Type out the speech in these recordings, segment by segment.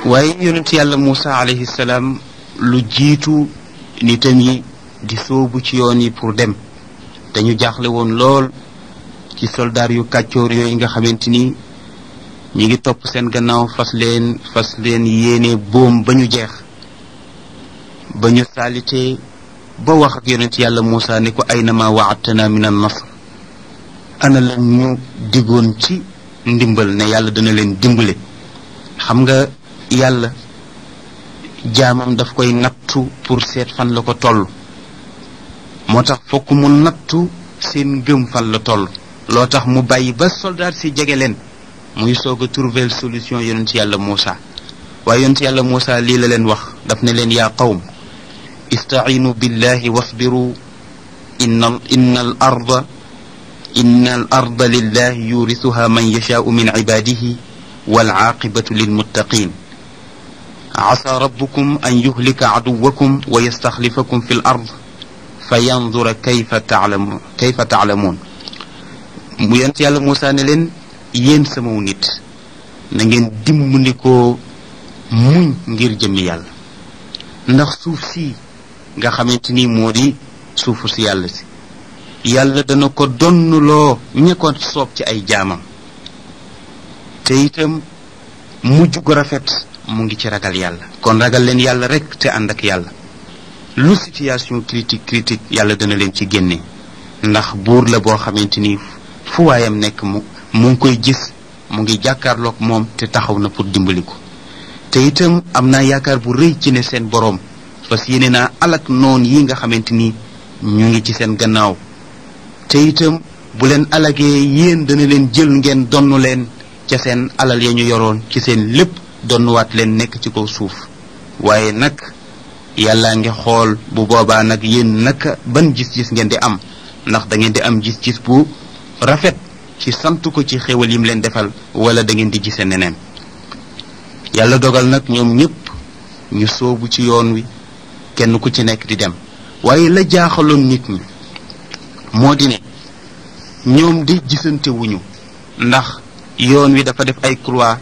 waaye yonent yàlla Muusa alayhi salaam lu jiitu nitam yi di sóobu ci yoon yi pour dem dañu jaaxle woon lool ci soldaar yu kàccoor yooyu nga xamante ni ñi ngi topp seen gannaaw fas leen yéene boom ba ñu jeex ba ñu saalitee ba wax ak yonent yàlla Muusa ne ko aynama wa'adtana min an-nasr ana la ñu diggoon ci ndimbal ne yàlla dana leen dimbale. xam nga yàlla jaamam daf koy nattu pour seet fan la ko toll moo tax fokk mu nattu seen ngëm fan la toll loo tax mu bàyyi ba soldat si jege leen muy soog a trouver solution yonent yàlla Muusa waaye yonent yàlla Muusa lii la leen wax daf ne leen yaa qawm istaciinu billahi wasbiru inna al arda lillahi yurisuha man yashaau min cibaadihi walcaaqibatu lilmuttaqin asa rabbukum an yuhlika caduwakum wa yastaxlifakum fi l ard fa yandura kayfa taalamuun mu yonent yàlla Muusa ne leen yéen samaw nit na ngeen dimbandikoo muñ ngir jëmmi yàlla ndax suuf si nga xamante ni moo di suufu si yàlla si yàlla dana ko donnuloo ña ko soob ci ay jaamam te itam mujj gu rafet mu ngi ci ragal yàlla kon ragal leen yàlla rek te ànd ak yàlla lu situation critique yàlla dana leen ci génne ndax buur la boo xamante ni fu waayam nekk mu ngi koy gis mu ngi jàkkaarloog moom te taxaw na pour dimbali ko te itam am naa yaakaar bu rëy ci ne seen boroom parce que yéene naa alak noon yi nga xamante ni ñu ngi ci seen gannaaw te itam bu leen alagee yéen dana leen jël ngeen donnu leen ca seen alal ya ñu yoroon ci seen lépp donnuwaat leen nekk ci kaw suuf waaye nag yàllaa ngi xool bu boobaa nag yéen naka ban gis-gis ngeen di am ndax da ngeen di am gis-gis bu rafet ci sant ko ci xéwal yim leen defal wala da ngeen di gisee neneen yàlla dogal nag ñoom ñëpp ñu soobu ci yoon wi kenn ku ci nekk di dem waaye la jaaxaloon nit ñi moo di ne ñoom di gisante wuñu ndax yoon wi dafa def ay croix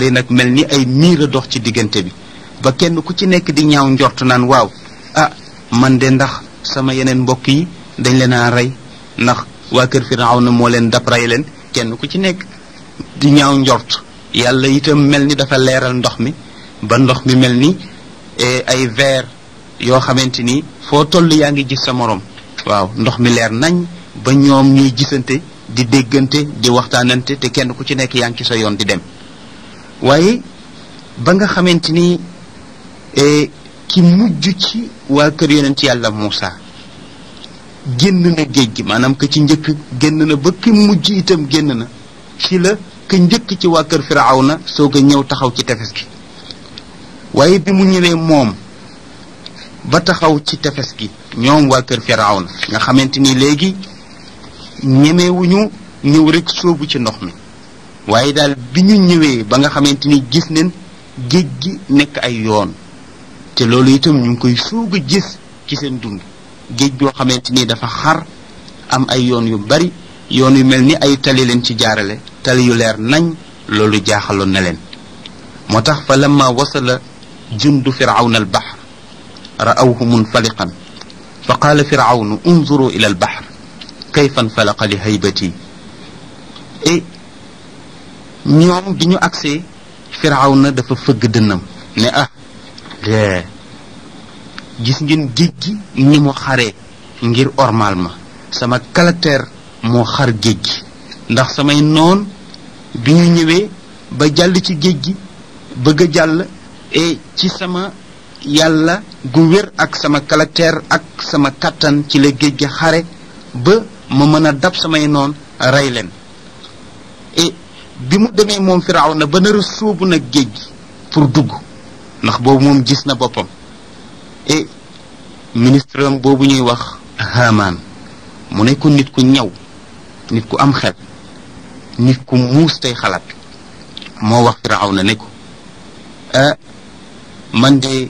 yi nag mel ni ay miir a dox ci diggante bi ba kenn ku ci nekk di ñaaw njort naan waaw man de ndax sama yeneen mbokk yi dañ leen a rey ndax waa kër Firawna moo leen dab rey leen kenn ku ci nekk di ñaaw njort yàlla itam mel ni dafa leeral ndox mi ba ndox mi mel ni ay verre yoo xamante ni foo toll yaa ngi gis sa morom waaw ndox mi leer nañ ba ñoom ñuy gisante di déggante di waxtaanante te kenn ku ci nekk yaa ngi ci sa yoon di dem waaye ba nga xamante ni ki mujj ci waa kër yonent yàlla Muusa génn na géej gi maanaam que ci njëkk génn na ba ki mujj itam génn na ci la ka njëkk ci waa kër Firawna soog a ñëw taxaw ci tefes gi waaye bi mu ñëwee moom ba taxaw ci tefes gi ñoom waa kër Firawna nga xamante ni léegi ñemewuñu ñëw rek sóobu ci ndox mi waaye daal bi ñu ñëwee ba nga xamante ni gis nañ géej gi nekk ay yoon te loolu itam ñu ngi koy soog a gis ci seen dund géej boo xamante ni dafa xar am ay yoon yu bari yoon yu mel ni ay tali leen ci jaarale tali yu leer nañ loolu jaaxaloon na leen moo tax fa lamma wasala jundu firawna al bahr ra'awhu munfaliqan fa qaala firawnu unzuru ila al bahr kayfa infalaqa li haybati ñoom bi ñu agsee firawna dafa fëgg dënnam ne gis ngeen géej gi ni mu xaree ngir ormal ma sama caractère moo xar géej gi ndax samay noon bi ñu ñëwee ba jàll ci géej gi bëgg a jàll ci sama yàlla gu wér ak sama caractère ak sama kattan ci la géej gi xare ba ma mën a dab samay noon rey leen bi mu demee moom Firawna ba nar a sóobu nag géej gi pour dugg ndax boobu moom gis na boppam ministre am boobu ñuy wax Haamaan mu ne ko nit ku ñaw nit ku am xel nit ku muus tey xalaat moo wax Firawna ne ko man de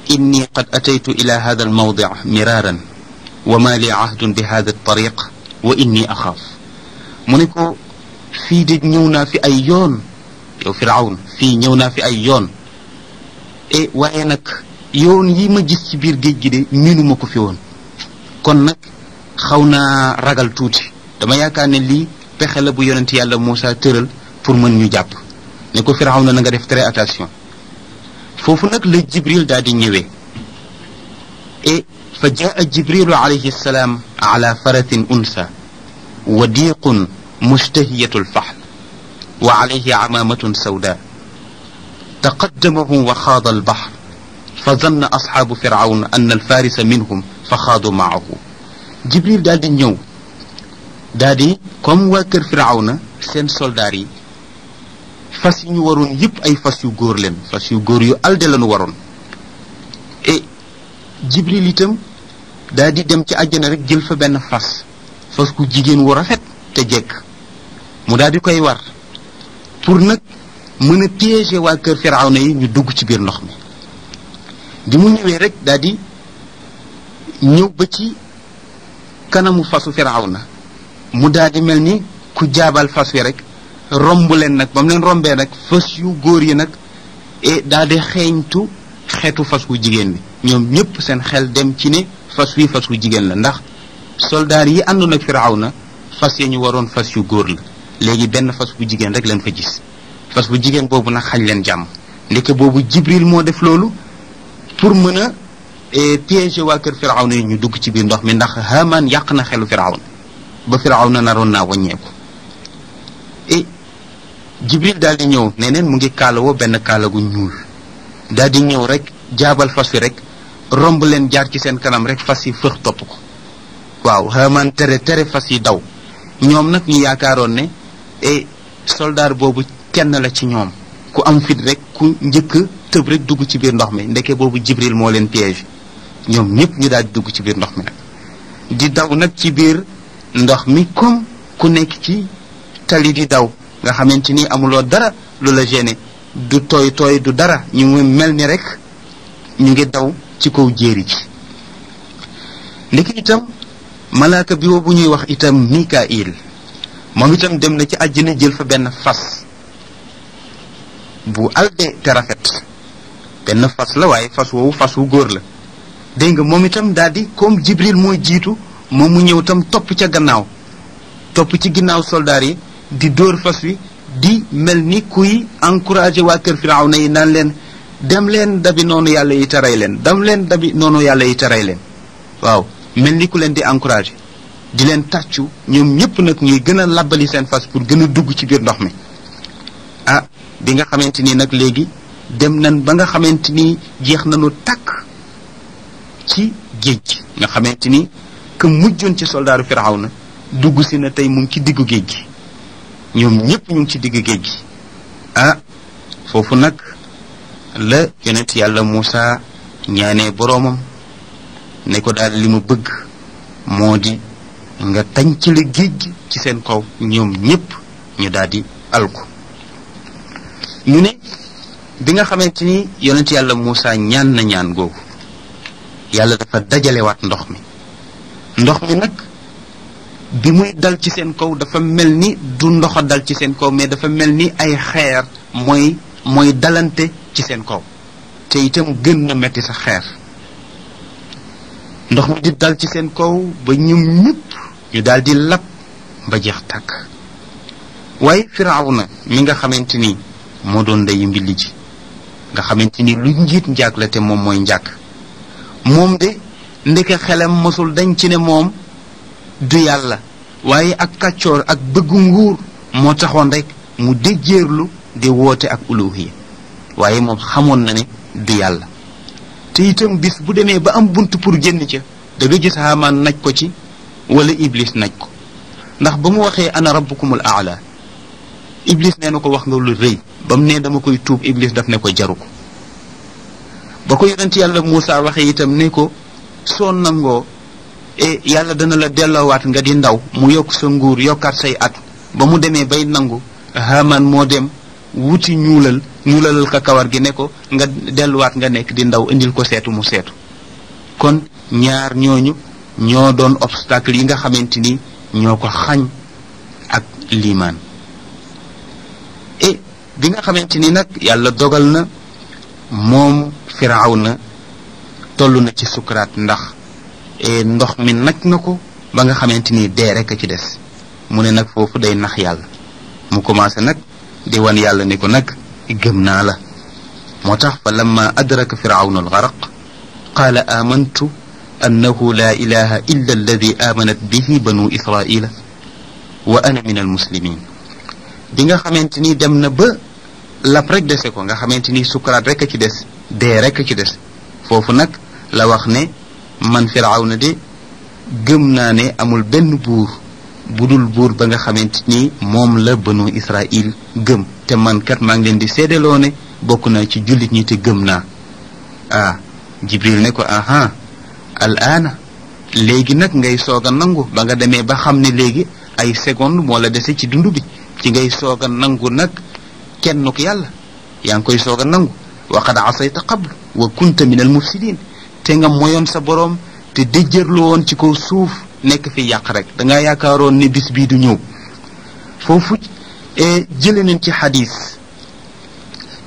inni qad ataytu ila hada al mawdi miraran wa ma li ahdun bi hada al tariq wa inni axaaf mu ne ko fii de ñëw naa fi ay yoon yow Firawn fii ñëw naa fi ay yoon waaye nag yoon yi ma gis ci biir géej gi de miinuma ko fi woon kon nag xaw naa ragal tuuti dama yaakaar ne lii pexe la bu yonent yàlla Muusa tëral pour mën ñu jàpp ne ko Firawna na nga def très attention foofu nag la Jibril daal di ñëwee fa jaa Jibrilu alayhi salaam ala faratin unsa wadiqun mushtahiyatu lfahl wa alayhi amamatun sawda taqaddamahu wa xaada albahr fa zanna asxaabu Firawna anna alfarisa minhum fa xaadu maahu Jibril daal di ñëw daal di comme waa kër Firawna seen soldaar yi fas yi ñu waroon yëpp ay fas yu góor leen fas yu góor yu alde lañu waroon Jibril itam daal di dem ci àjjana rek jël fa benn fas ku jigéen wu rafet te jekk mu daal di koy war pour nag mën a piéger waa kër Firawna yi ñu dugg ci biir ndox mi di mu ñëwee rek daal di ñëw ba ci kanamu fasu Firawna mu daal di mel ni ku jaabal fas wi rek romb leen nag ba mu leen rombee nag fas yu góor yi nag daal di xeeñtu xeetu fas wu jigéen bi ñoom ñëpp seen xel dem ci ne fas wi fas wu jigéen la ndax soldaar yi àndoon ak Firawna fas ya ñu waroon fas yu góor la léegi benn fas bu jigéen rek leen fa gis fas bu jigéen boobu nag xañ leen jàmm ndeke boobu Jibril moo def loolu pour mën a piéger waa kër Firawna yi ñu dugg ci biir ndox mi ndax Haamaan yàq na xelu Firawna ba Firawna naroon naa wàññeeku Jibril daal di ñëw neneen mu ngi kaalawoo benn kaala gu ñuul daal di ñëw rek jaabal fas wi rek romb leen jaar ci seen kanam rek fas yi fëx topp ko waaw Haamaan tere fas yi daw ñoom nag ñu yaakaaroon ne soldaar boobu kenn la ci ñoom ku am fit rek ku njëkk tëb rek dugg ci biir ndox mi ndeke boobu Jibril moo leen piège ñoom ñëpp ñu daal di dugg ci biir ndox mi nag di daw nag ci biir ndox mi comme ku nekk ci tali di daw nga xamante ni amuloo dara lu la gêné du tooy du dara ñu ngi mel ni rek ñu ngi daw ci kaw jéeri ji ndeke itam malaaka bi bu ñuy wax itam Mikail moom itam dem na ci àjjana jël fa benn fas bu alde te rafet benn fas la waaye fas woowu fas wu góor la dégg nga moom itam daal di comme Jibril mooy jiitu moom mu ñëw itam topp ca gannaaw topp ci ginnaaw soldaar yi di dóor fas wi di mel ni kuy encouragé waa kër Firawna yi naan leen dem leen dabi noonu yàlla yi taray leen dem leen dabi noonu yàlla yi taray leen waaw mel ni ku leen di encouragé di leen tàccu ñoom ñëpp nag ñuy gën a labbali seen fas pour gën a dugg ci biir ndox mi bi nga xamante ni nag léegi dem nañ ba nga xamante ni jeex nañu takk ci géej gi nga xamante ni que mujjoon ci soldaaru Firawna dugg si na tey mu ngi ci diggu géej gi ñoom ñëpp ñu ngi ci diggu géej gi foofu nag la yonent yàlla Muusa ñaanee boroomam ne ko daal li mu bëgg moo di nga tañ ci la géej gi ci seen kaw ñoom ñëpp ñu daal di alku ñu ne bi nga xamante ni yonent yàlla Muusa ñaan na ñaan googu yàlla dafa dajalewaat ndox mi nag bi muy dal ci seen kaw dafa mel ni du ndoxa dal ci seen kaw mais dafa mel ni ay xeer mooy dalante ci seen kaw te itam gën na metti sa xeer ndox mi di dal ci seen kaw ba ñoom ñëpp ñu daal di lab ba jeex tàkk waaye Firawna mi nga xamante ni moo doon ndeyu mbilli ji nga xamante ni lu njiit njaag la te moom mooy njaag moom de ndeke xelam mosul dañ ci ne moom du yàlla waaye ak kàccoor ak bëggu nguur moo taxoon rek mu déjjeerlu di woote ak uluhiya waaye moom xamoon na ne du yàlla te itam bis bu demee ba am bunt pour génn ca da nga gis Haamaan naj ko ci wala Iblis naj ko ndax ba mu waxee ana rabbukumul aala Iblis nee na ko wax nga lu rëy ba mu ne dama koy tuub Iblis daf ne ko jaru ko ba ko yonent yàlla Muusa waxee itam ne ko soo nangoo yàlla dana la delloowaat nga di ndaw mu yokk sa nguur yokkaat say at ba mu demee bay nangu Haamaan moo dem wuti ñuulalal ka kawar gi ne ko nga delluwaat nga nekk di ndaw indil ko seetu mu seetu kon ñaar ñooñu ñoo doon obstacle yi nga xamante ni ñoo ko xañ ak liimaan bi nga xamante ni nag yàlla dogal na moom Firawna toll na ci sukuraat ndax ndox mi nag na ko ba nga xamante ni dee rek a ci des mu ne nag foofu day nax yàlla mu commencé nag di wan yàlla ni ko nag gëm naa la moo tax fa lamma adraka Firawna al-gharaq qaala amantu annahu la ilaha illa alladi amanat bihi banu israila wa ana min almuslimin bi nga xamante ni dem na ba lap rek dese ko nga xamante ni sukuraat rek a ci des dee rek a ci des foofu nag la wax ne man Firawna de gëm naa ne amul benn buur budul buur ba nga xamante ni moom la banu Israil gëm te man kat maa ngi leen di seedeloo ne bokk naa ci jullit ñi te gëm naa Jibril ne ko aha al aana léegi nag ngay soog a nangu ba nga demee ba xam ne léegi ay seconde moo la dese ci dund bi ci ngay soog a nangu nag kenn ko yàlla yaa ngi koy soog a nangu wa qad asayta qablu wa kunta min al mufsidin te nga moyoon sa boroom te déjjërlu woon ci kaw suuf nekk fi yàq rek dangaa yaakaaroon ne bis bii du ñëw foofu jële nañ ci xadis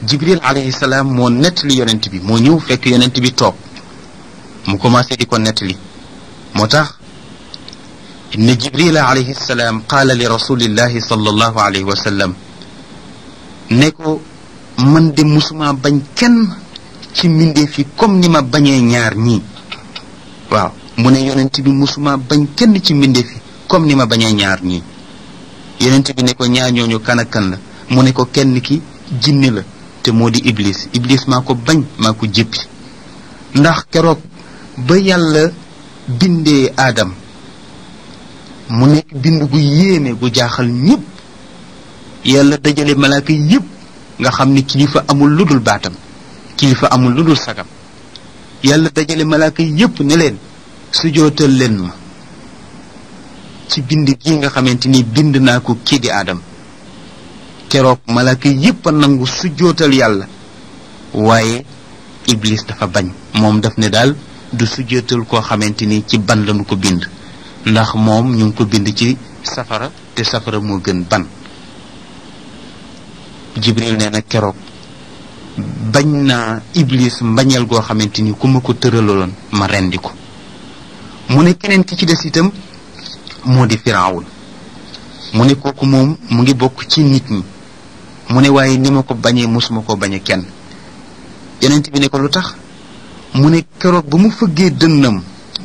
Jibril alayhi salaam moo nettali yonent bi moo ñëw fekk yonent bi toog mu commencé di ko nettali moo tax inna Jibrila alayhi salaam qaala li rasulillahi sallallahu alayhi wa sallam ne ko man de musuma bañ kenn ci mbindeef yi comme ni ma bañee ñaar ñii waaw mu ne yonent bi musuma bañ kenn ci mbindeef yi comme ni ma bañee ñaar ñii yonent bi ne ko ñaar ñooñu kan ak kan la mu ne ko kenn ki jinne la te moo di iblis maa ko bañ maa ko jéppi ndax keroog ba yàlla bindee aadam mu nekk bind gu yéeme gu jaaxal ñëpp yàlla dajale malaaka yëpp nga xam ni kilifa amul lu dul baatam kilifa amul lu dul sagam yàlla dajale malaaka yëpp ne leen sujootal leen ma ci bind gi nga xamante ni bind naa ko kii di aadam keroog malaaka yëpp a nangu sujootal yàlla waaye iblis dafa bañ moom daf ne daal du sujootal koo xamante ni ci ban lañu ko bind ndax moom ñu ngi ko bind ci safara te safara moo gën ban Jibril nee na keroog bañ naa iblis mbañeel goo xamante ni ku ma ko tëralaloon ma rendi ko mu ne keneen ki ci des itam moo di Firawun mu ne kooku moom mu ngi bokk ci nit ñi mu ne waaye ni ma ko bañee mosuma ko bañe kenn yonent bi ne ko lu tax mu ne keroog ba mu fëggee dënnam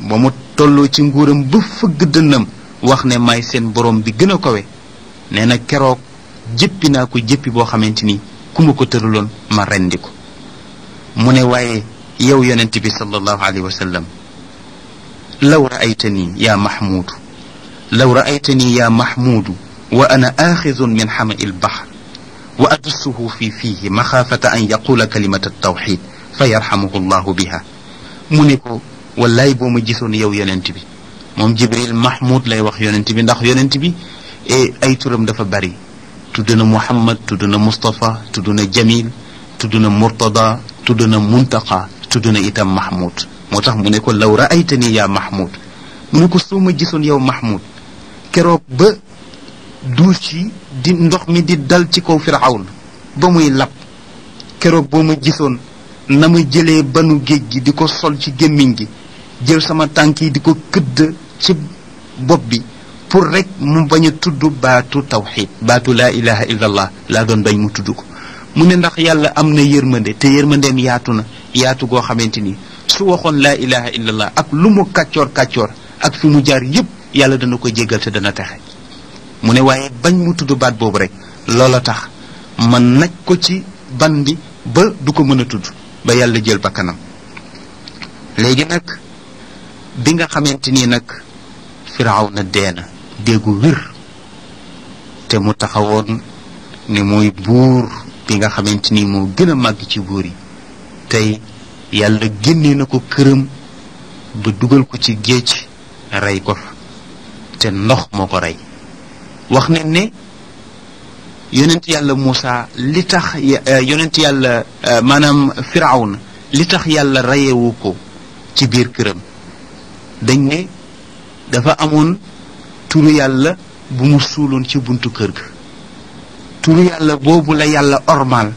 ba mu tolloo ci nguuram ba fëgg dënnam wax ne may seen borom bi gën a kawe nee na keroog jëppi naa ko jëppi boo xamante ni ku ma ko tëraloon ma rendi ko mu ne waaye yow yonent bi sallallahu alayhi wa sallam law ra'aytani ya mahmuudu law ra'aytani ya mahmuudu wa ana aaxidun min xama'i albahr wa adussuhu fi fiihi maxaafata an yaqula kalimata tawxid fa yarxamuhu llahu biha mu ne ko wallaay boo ma gisoon yow yonent bi moom Jibril Mahmoud lay wax yonent bi ndax yonent bi ay turam dafa bari tudd na Muhammad tudd na Mustafa tudd na Jamil tudd na Murtada tudd na Muntaqa tudd na itam Mahmoud moo tax mu ne ko law ra'aytani yaa Mahmoud mu ne ko soo ma gisoon yow Mahmoud keroog ba duus yi di ndox mi di dal ci kaw Firawna ba muy lab keroog boo ma gisoon na ma jëlee banu géej gi di ko sol ci gémmiñ gi jël sama tànk yi di ko këdd ci bopp bi pour rek mu bañ a tudd baatu tawxid baatu laa ilaha illallah laa doon bañ mu tudd ko mu ne ndax yàlla am na yërmande te yërmandeem yaatu na yaatu goo xamante ni su waxoon laa ilaha illallah ak lu mu kàccoor kàccoor ak fi mu jaar yépp yàlla dana ko jéggal te dana texe mu ne waaye bañ mu tudd baat boobu rek loola tax man naj ko ci ban bi ba du ko mën a tudd ba yàlla jël bakkanam léegi nag bi nga xamante ni nag Firawna dee na déggu wir te mu taxawoon ni mooy buur bi nga xamante ni moo gën a màgg ci buur yi tey yàlla génnee na ko këram ba dugal ko ci géej rey ko fa te ndox moo ko rey wax nañ ne yonent yàlla Muusa li tax yonent yàlla maanaam Firawna li tax yàlla reyewu ko ci biir këram dañ ne dafa amoon turu yàlla bu mu suuloon ci buntu kër ga turu yàlla boobu la yàlla ormal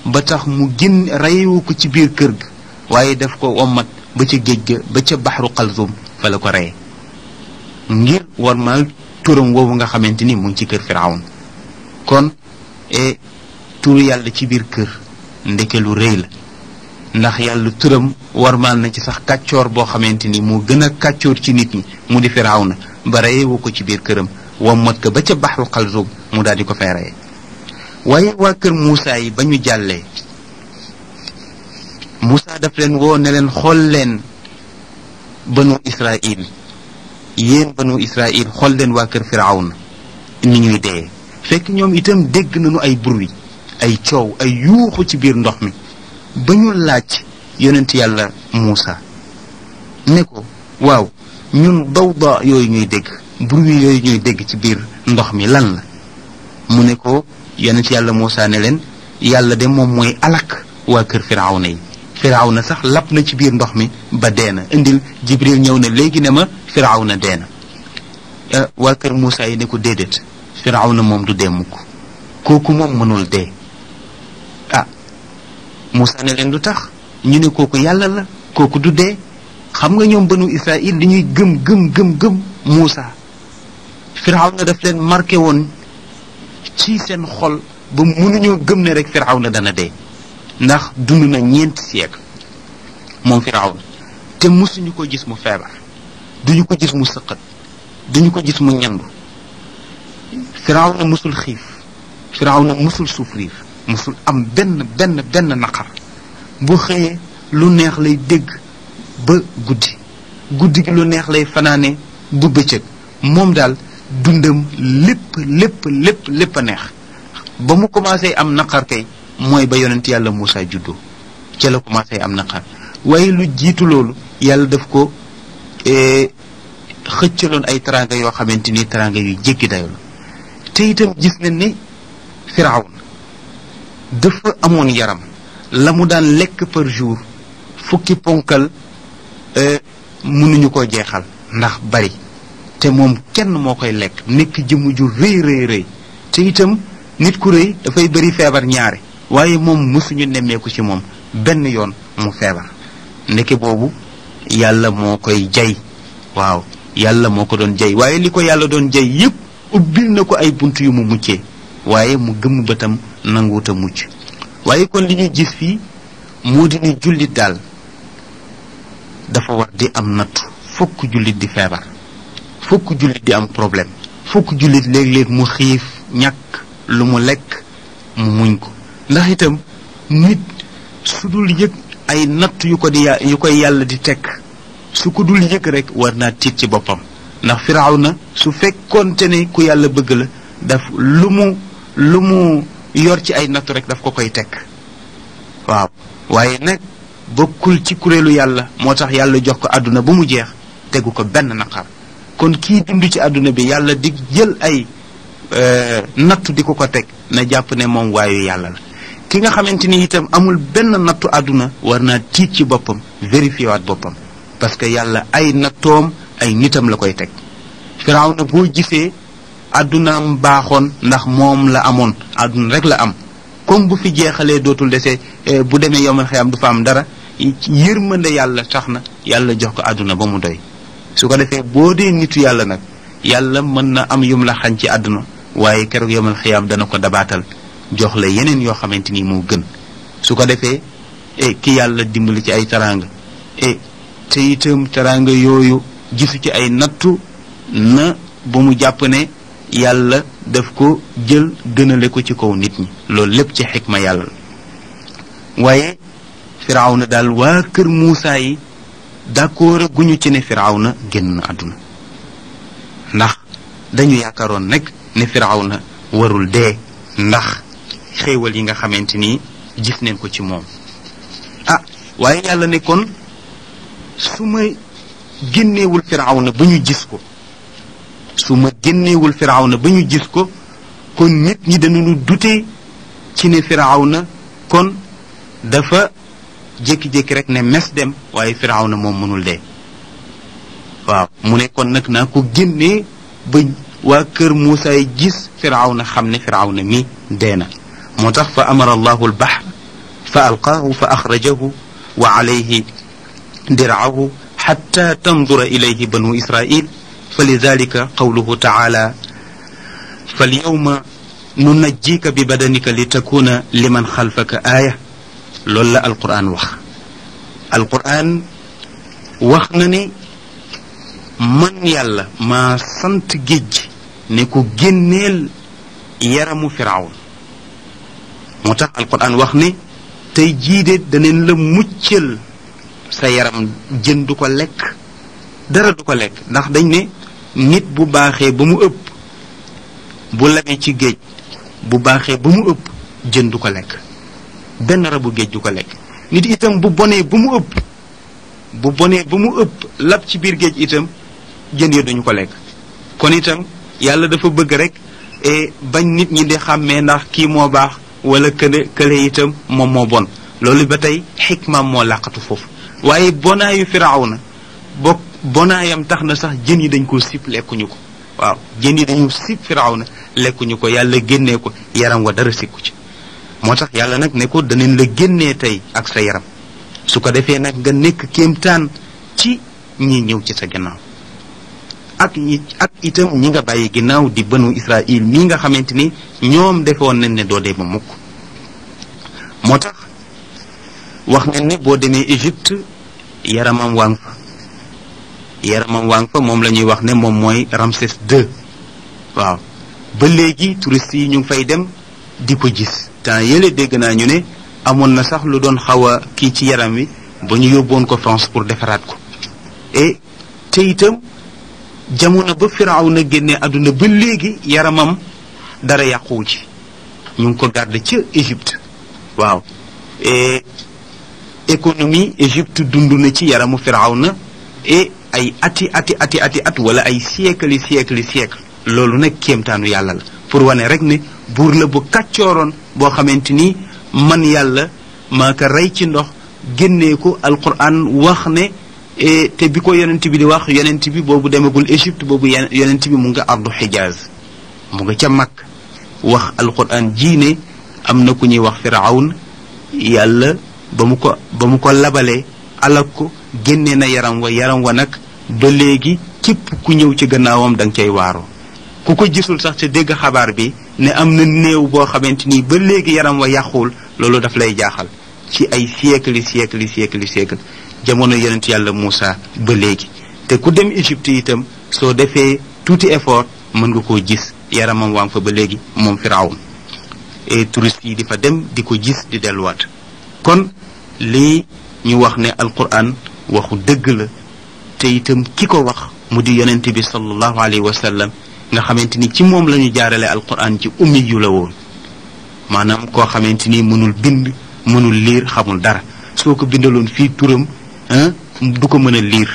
ba tax mu génn reyewu ko ci biir kër ga waaye daf ko ommat ba ca géej ga ba ca baxru xalzum fa la ko reye ngir warmal turam woowu nga xamante ni mu ngi ci kër Firawna kon turu yàlla ci biir kër ndeke lu rëy la ndax yàlla turam warmal na ci sax kàccoor boo xamante ni moo gën a kàccoor ci nit ñi mu di Firawna ba reyewu ko ci biir këram wammat ko ba ca baxru xalzum mu daal di ko fay reye waaye waa kër Muusa yi ba ñu jàllee Muusa daf leen woo ne leen xool leen banu Israil yéen banu Israil xool leen waa kër Firawna ni ñuy dee fekk ñoom itam dégg nañu ay bruit ay coow ay yuuxu ci biir ndox mi ba ñu laaj yonent yàlla Muusa ne ko waaw ñun dawda yooyu ñuy dégg bruit yooyu ñuy dégg ci biir ndox mi lan la mu ne ko yonent yàlla Muusa ne leen yàlla de moom mooy alak waa kër Firawna yi Firawna sax lap na ci biir ndox mi ba dee na indil Jibril ñëw na léegi ne ma Firawna dee na waa kër Muusa yi ne ko déedéet Firawna moom du dee mukk kooku moom mënul dee Muusa ne leen lu tax ñu ne kooku yàlla la kooku du dee xam nga ñoom banu Israil li ñuy gëm Muusa Firawna daf leen marqué woon ci seen xol ba mënuñoo gëm ne rek Firawna dana dee ndax dund na 4 siècle moom Firawna te musuñu ko gis mu feebar duñu ko gis mu sëqat duñu ko gis mu ñandu Firawna musul xiif Firawna musul souffrir musul am benn naqar bu xëyee lu neex lay dégg ba guddi gi lu neex lay fanaane bu bëccëg moom daal dundam lépp a neex ba mu commencé am naqar kay mooy ba yonent yàlla Muusa juddoo ca la commencé am naqar waaye lu jiitu loolu yàlla daf ko xëccaloon ay teraanga yoo xamante ni teraanga yu jéggi dayo la te itam gis nañ ni Firawna dafa amoon yaram la mu daan lekk par jour fukki ponkal mënuñu ko jeexal ndax bari te moom kenn moo koy lekk nekk jëmm ju rëy te itam nit ku rëy dafay bari feebar ñaare waaye moom mësuñu nemmeeku ci moom benn yoon mu feebar ndeke boobu yàlla moo koy jay waaw yàlla moo ko doon jay waaye li ko yàlla doon jay yépp ubbil na ko ay bunt yu mu muccee waaye mu gëmm bëtam nanguuta mucc waaye kon li ñuy gis fii moo di ni jullit daal dafa war di am nattu fokk jullit di feebar fokk jullit di am problème fokk jullit léeg-léeg mu xiif ñàkk lu mu lekk mu muñ ko ndax itam nit su dul yëg ay natt yu koy yàlla di tekk su ko dul yëg rek war naa tiit ci boppam ndax Firawna su fekkoonte ne ku yàlla bëgg la daf lu mu yor ci ay nattu rek daf ko koy tekk waaw waaye nag bokkul ci kuréelu yàlla moo tax yàlla jox ko àdduna ba mu jeex tegu ko benn naqar kon kii dund ci àdduna bi yàlla di jël ay nattu di ko teg na jàpp ne moom waayu yàlla la ki nga xamante ni itam amul benn nattu àdduna war naa tiit ci boppam vérifié waat boppam parce que yàlla ay nattoom ay nitam la koy teg Firawna boo gisee àddunaam baaxoon ndax moom la amoon àdduna rek la am comme bu fi jeexalee dootul dese bu demee yomal xiyam du fa am dara yërmande yàlla tax na yàlla jox ko àdduna ba mu doy su ko defee boo dee nitu yàlla nag yàlla mën na am yum la xañ ci àdduna waaye keroog yomal xiyam dana ko dabaatal jox la yeneen yoo xamante ni moo gën su ko defee ki yàlla dimbali ci ay teraanga te itam teraanga yooyu gisu ci ay nattu na ba mu jàpp ne yàlla daf ko jël gënale ko ci kaw nit ñi loolu lépp ci xikma yàlla la waaye Firawna daal waa kër Muusa yi d'accord guñu ci ne Firawna génn na àdduna ndax dañu yaakaaroon nag ne Firawna warul dee ndax xéewal yi nga xamante ni gis neen ko ci moom waaye yàlla ne kon su ma génneewul Firawna ba ñu gis ko kon nit ñi dañu dute ci ne Firawna kon dafa jékki-jékki rek ne mes dem waaye Firawna moom mënul dee waaw mu ne kon nag naa ko génnee ba waa kër Muusa yi gis firawna xam ne firawna mi dee na moo tax fa amara allahu albahr fa alqaahu fa axrajahu wa alayhi dir'ahu xatta tandura ilayhi banu israil fa lidalika qawluhu taala falyawma nunajjika bi badanika li takuna liman xalfaka aaya loolu la alquran wax na ne man yàlla maa sant géej ne ko génneel yaramu firawn moo tax alquran wax ne tey jiide daneen la muccal sa yaram jën du ko lekk dara du ko lekk ndax dañ ne nit bu baaxee ba mu ëpp bu labee ci géej bu baaxee ba mu ëpp jën du ko lekk benn rabu géej du ko lekk nit itam bu bonee ba mu ëpp lab ci biir géej itam jën ya duñu ko lekk kon itam yàlla dafa bëgg rek bañ nit ñi di xàmmee ndax kii moo baax wala kële itam moom moo bon loolu ba tey xikmaam moo làqatu foofu waaye bonaayu firawna bonaayam tax na sax jën yi dañ koo sib lekkuñu ko waaw jën yi dañu sib firawna lekkuñu ko yàlla génnee ko yaram wa dara sikku ci moo tax yàlla nag ne ko danañ la génnee tey ak sa yaram su ko defee nag nga nekk kéemtaan ci ñi ñëw ci sa ginnaaw ak itam ñi nga bàyyi ginnaaw di banu Israil mii nga xamante ni ñoom defoon nañ ne doo dee ba mukk moo tax wax nañ ne boo demee Égypte yaramam waa ngi fa moom la ñuy wax ne moom mooy Ramsès II waaw ba léegi touristes yi ñu ngi fay dem di ko gis temps yële dégg naa ñu ne amoon na sax lu doon xaw a kii ci yaram wi ba ñu yóbboon ko France pour defaraat ko te itam jamono ba Firawna génnee àdduna ba léegi yaramam dara yàquwu ci ñu ngi ko garder ca Égypte waaw économie Égypte dund na ci yaramu Firawna ay ati at wala ay siècle loolu nag kéemtaanu yàlla la pour wane rek ne buur la bu kàccooroon boo xamante ni man yàlla maa ko rey ci ndox génnee ko alquran wax ne te bi ko yonent bi di wax yonent bi boobu demagul Égypte boobu yonent bi mu nga ardu Xijaaz mu nga ca mag wax alquran ji ne am na ku ñuy wax Firawn yàlla ba mu ko labalee alak ko génnee na yaram wa nag ba léegi képp ku ñëw ci gannaawam da nga cay waaroo ku ko gisul sax te dégg xabaar bi ne am na néew boo xamante ni ba léegi yaram wa yàquwul loolu daf lay jaaxal ci ay siècle jamono yonent yàlla Moussa ba léegi te ku dem Égypte itam soo defee tuuti effort mën nga koo gis yaramam waa ngi fa ba léegi moom Firawn et touristes yi di fa dem di ko gis di delluwaat kon lii ñu wax ne alquran waxu dëgg la te itam ki ko wax mu di yonent bi sallallahu alayhi wa sallam nga xamante ni ci moom la ñu jaarale alquran ci ummi yu la woon maanaam koo xamante ni mënul bind mënul liir xamul dara soo ko bindaloon fii turam du ko mën a liir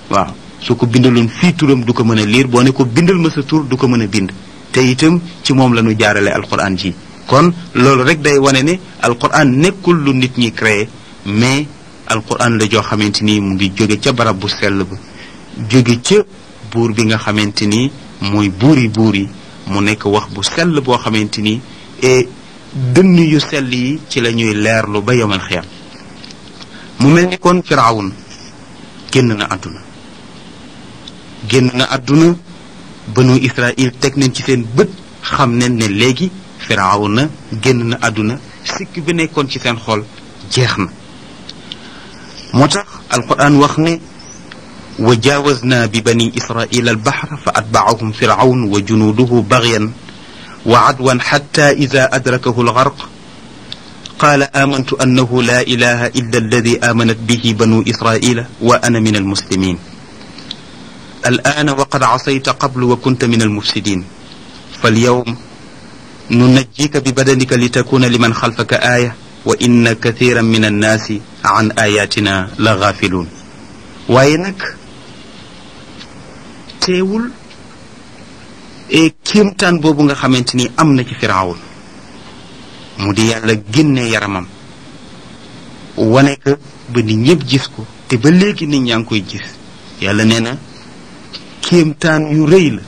waaw soo ko bindaloon fii turam du ko mën a liir boo ne ko bindal ma sa tur du ko mën a bind te itam ci moom la ñu jaarale alquran ji kon loolu rek day wane ne alquran nekkul lu nit ñi créé mais alquran la joo xamante ni mu ngi jóge ca barab bu sell ba jóge ca buur bi nga xamante ni mooy buur yi mu nekk wax bu sell boo xamante ni et dënn yu sell yi ci la ñuy leerlu ba yomal xiyam mu mel ni kon Firawun génn na àdduna banu Israil teg nañ ci seen bët xam nañ ne léegi Firawna génn na àdduna sikk bi nekkoon ci seen xol jeex na moo tax alquran wax ne wa jaawazna bi bani israila albahra fa atbaahum firawn wa junuuduhu bagyan wa adwan xatta ida adrakahu algarq qaala amantu annahu la ilaha illa alladi amanat bihi banu israila wa ana min almuslimin al'aana wa qad casayta qablu wa kunta min almufsidin falyawm nunajjika bi badanika litakuna liman xalfaka aaya wa inna kathiran min annaasi an ayatina la gaafiluun waaye nag teewul kéemtaan boobu nga xamante ni am na ci Firawun mu di yàlla génne yaramam wane ko ba nit ñëpp gis ko te ba léegi nit ñaa ngi koy gis yàlla nee na kéemtaan yu rëy la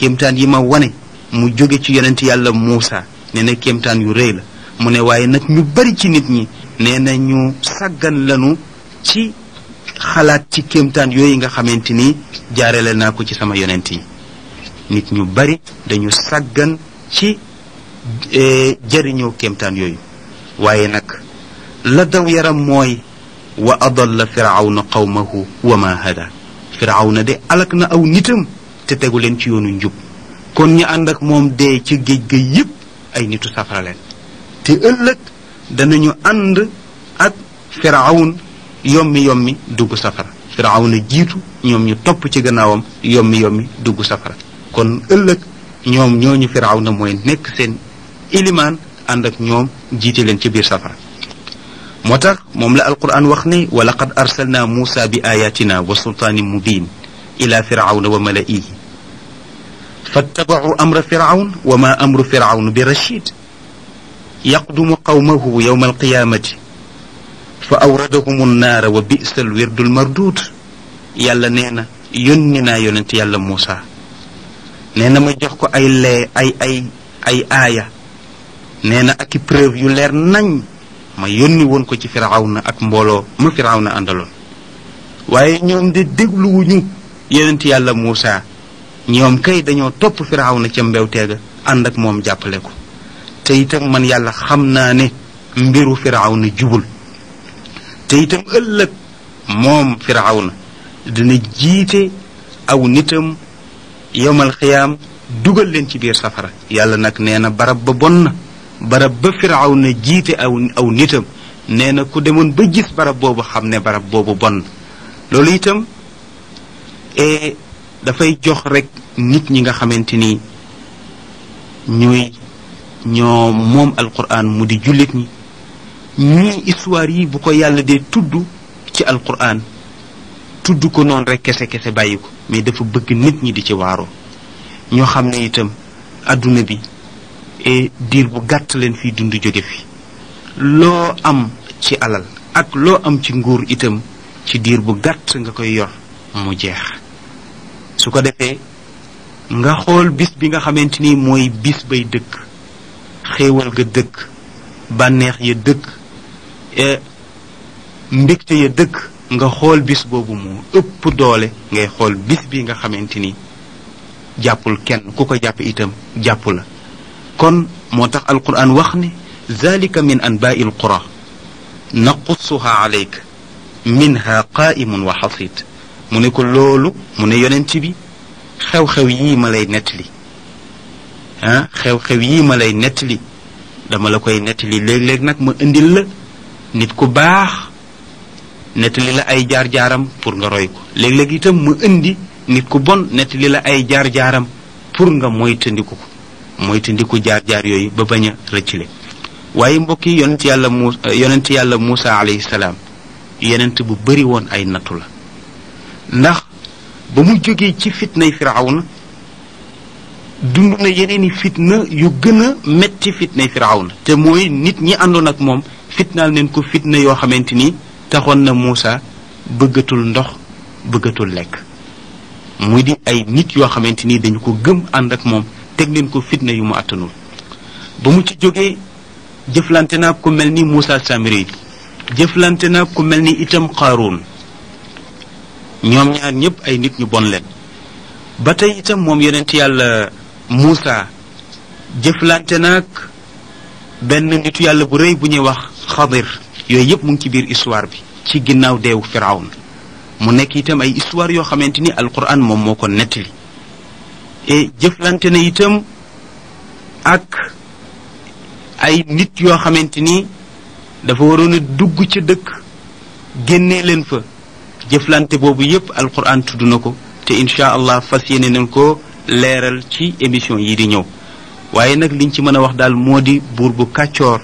kéemtaan yi ma wane mu jóge ci yonent yàlla Muusa nee na kéemtaan yu rëy la mu ne waaye nag ñu bari ci nit ñi nee na ñu sàggan lanu ci xalaat ci kéemtaan yooyu nga xamante ni jaarale naa ko ci sama yonent yi nit ñu bari dañu sàggan ci jëriñoo kéemtaan yooyu waaye nag la daw yaram mooy wa adalla firawna qawmahu wa ma hada firawna de alak na aw nitam te tegu leen ci yoonu njub kon ñi ànd ak moom dee ci géej ga yépp ay nitu safara leen te ëllëg danañu ànd ak firawn yommi dugg safara firawna jiitu ñoom ñu topp ci gannaawam yommi dugg safara kon ëllëg ñoom ñooñu firawna mooy nekk seen ilimaan ànd ak ñoom jiite leen ci biir safara moo tax moom la alquran wax ne wa laqad arsalna muusa bi ayatina wa sultaanin mubin ila firawna wa mala'ihi fattaba'u amra firawn wa ma amru firawn bi rashid yaqdumu qawmahu yawma alqiyamati fa awradahum annaara wa bi'sa alwirdu almardud yàlla nee na yónni naa yonent yàlla Muusa nee na ma jox ko ay aaya nee na ak i preuve yu leer nañ ma yónni woon ko ci firawna ak mbooloo ma firawna àndaloon waaye ñoom de dégluwuñu yonent yàlla Muusa ñoom kay dañoo topp firawna ca mbewteega ànd ak moom jàppale ko te itam man yàlla xam naa ne mbiru firawna jubul te itam ëllëg moom firawna dina jiite aw nitam yowmal xiyaam dugal leen ci biir safara yàlla nag nee na barab ba bon na barab ba firawna jiite aw nitam nee na ku demoon ba gis barab boobu xam ne barab boobu bon na loolu itam dafay jox rek nit ñi nga xamante ni ñoo moom alquran mu di jullit ñi ñii histoire yi bu ko yàlla dee tudd ci alquran tudd ko noonu rek kese bàyyi ko mais dafa bëgg nit ñi di ci waaroo ñoo xam ne itam adduna bi diir bu gàtt leen fii dund jóge fi loo am ci alal ak loo am ci nguur itam ci diir bu gàtt nga koy yor mu jeex su ko defee nga xool bis bi nga xamante ni mooy bis bay dëkk xéewal ga dëkk bànneex ya dëkk mbégte ya dëkk nga xool bis boobu moo ëpp doole ngay xool bis bi nga xamante ni jàppul kenn ku ko jàpp itam jàpp la kon moo tax alquran wax ne zalika min anba'i alqura naqussuha alayka minha qa'imun wa hasid mu ne ko loolu mu ne yonent bi xew-xew yii ma lay nettali xew-xew yii ma lay nettali dama la koy nettali léeg-léeg nag ma indil la nit ku baax nettali la ay jaar-jaaram pour nga roy ko léeg-léeg itam ma indi nit ku bon nettali la ay jaar-jaaram pour nga moytandiku ko moytandiku jaar-jaar yooyu ba bañ a rëccile waaye mbokk yi yonent yàlla Muusa alayhi salaam yonent bu bari woon ay nattu la ndax ba mu jógee ci fitnay firawna dund na yeneeni fitna yu gën a metti fitnay firawna te mooy nit ñi àndoon ak moom fitnaal neen ko fitna yoo xamante ni taxoon na Muusa bëggatul ndox bëggatul lekk muy di ay nit yoo xamante ni dañu ko gëm ànd ak moom teg leen ko fitna yu mu àttanul ba mu ci jógee jëflante naa ku mel ni Muusa Samiri jëflante naa ku mel ni itam Qaaruun ñoom ñaar ñëpp ay nit ñu bon leen ba tey itam moom yonent yàlla Muusa jëflante naag benn nitu yàlla bu rëy bu ñuy wax Xadir yooyu yëpp mu ngi ci biir histoire bi ci ginnaaw deewu Firawun mu nekk itam ay histoire yoo xamante ni alquran moom moo ko nettali et jëflante na itam ak ay nit yoo xamante ni dafa waroon a dugg ca dëkk génnee leen fa jëflante boobu yépp alquran tudd na ko te incha allah fas yéene nañ ko leeral ci émission yi di ñëw waaye nag liñ ci mën a wax daal moo di buur bu kàccoor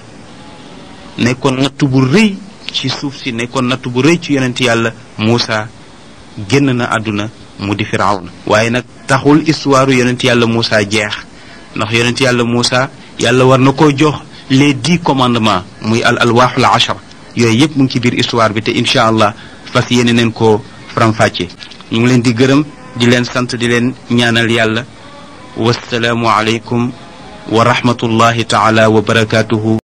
nekkoon nattu bu rëy ci suuf si nekkoon nattu bu rëy ci yonent yàlla Muusa génn na àdduna mu di Firawna waaye nag taxul histoire yonent yàlla Muusa jeex ndax yonent yàlla Muusa yàlla war na koo jox les 10 commandements muy alwaaxul ashar yooyu yépp mu ngi ci biir histoire bi te incha allah fas yéene neen koo faram-fàcce ñu ngi leen di gërëm di leen sant di leen ñaanal yàlla wassalaamu aleykum wa rahmatullahi taala wa barakatuhu